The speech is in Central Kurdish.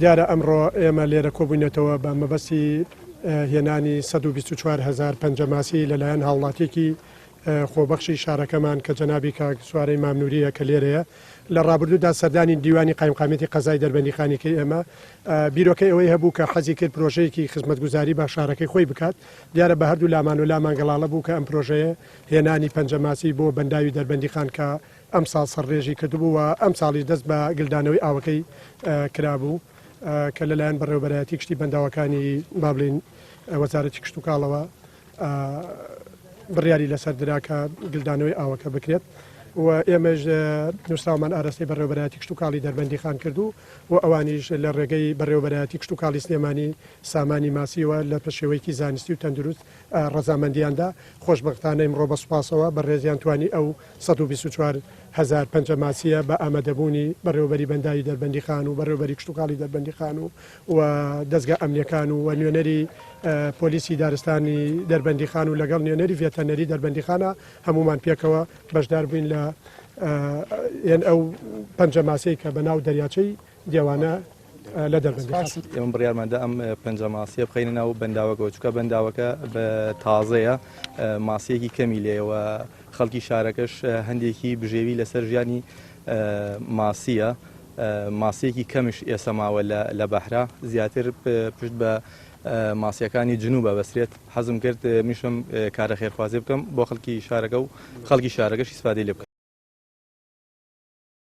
دیارە ئەمڕۆ ئێمە لێرە کۆبووینەتەوە بە مەبەستی هێنانی 124 هەزار پەنجە ماسی لەلایەن هاوڵاتیەکی خۆبەخشی شارەکەمان کە جەنابی کاک سوارەی مام نوریە کە لێرەیە لە ڕابردوودا سەردانی دیوانی قایمقامیەتی قەزای دەربەندیخانی کرد ئێمە بیرۆکەی ئەوەی هەبوو کە حەزی کرد پرۆژەیەکی خزمەتگوزاری بە شارەکەی خۆی بکات دیارە بە هەردوو لامان و لامان گەڵاڵە بوو کە ئەم پرۆژەیە هێنانی پەنجە ماسی بۆ بەنداوی دەربەندیخان کە ئەمساڵ سەرڕێژی کردبوو و ئەمساڵیش دەست بە گلدانەوەی ئاوەکەی کرابوو کە لەلایەن بەڕێوەبەرایەتی گشتی بەنداوەکانی با بڵێین وەزارەتی کشتوکاڵەوە بڕیاری لەسەر درا کە گلدانەوەی ئاوەکە بکرێت و ئێمەش نووسراومان ئاراستەی بەڕێوەبەرایەتی کشتوکاڵی دەربەندیخان کردو و ئەوانیش لە ڕێگەی بەڕێوەبەرایەتی کشتوکاڵی سلێمانی سامانی ماسیەوە لە شێوەیەکی زانستی و تەندروست ڕەزامەندیان دا. خۆشبەختانە ئیمڕۆ بە سوپاسەوە بەڕێزیان توانی ئەو 124 هەزار پەنجە ماسییە بە ئامادەبوونی بەڕێوەبەری بەنداوی دەربەندیخان و بەڕێوەبەری کشتوکاڵی دەربەندیخان و و دەزگا ئەمنییەکان و نوێنەری پۆلیسی دارستانی دەربەندیخان و لەگەڵ نوێنەری ڤێتەرنەری دەربەندیخانە هەموومان پێکەوە بەشدار بووین لە ئەو پەنجە ماسیەی کە بەناو دەریاچەی دێوانە لە دەربەندیخان. ئێمە بڕیارمان دا ئەم پەنجە ماسیە بخەینە ناو بەنداوەکەوە، چونکە بەنداوەکە تازەیە، ماسییەکی کەمی لێیە و خەڵکی شارەکەش هەندێکی بژێوی لەسەر ژیانی ماسییە، ماسییەکی کەمش ئێستا ماوە لە بەحرا، زیاتر پشت بە ماسییەکانی جنوب ئەبەسترێت، حەزم کرد منیشم کارە خێرخوازی بکەم بۆ خەڵکی شارەکە و خەڵکی شارەکەش ئیسفادەی لێ بکەن.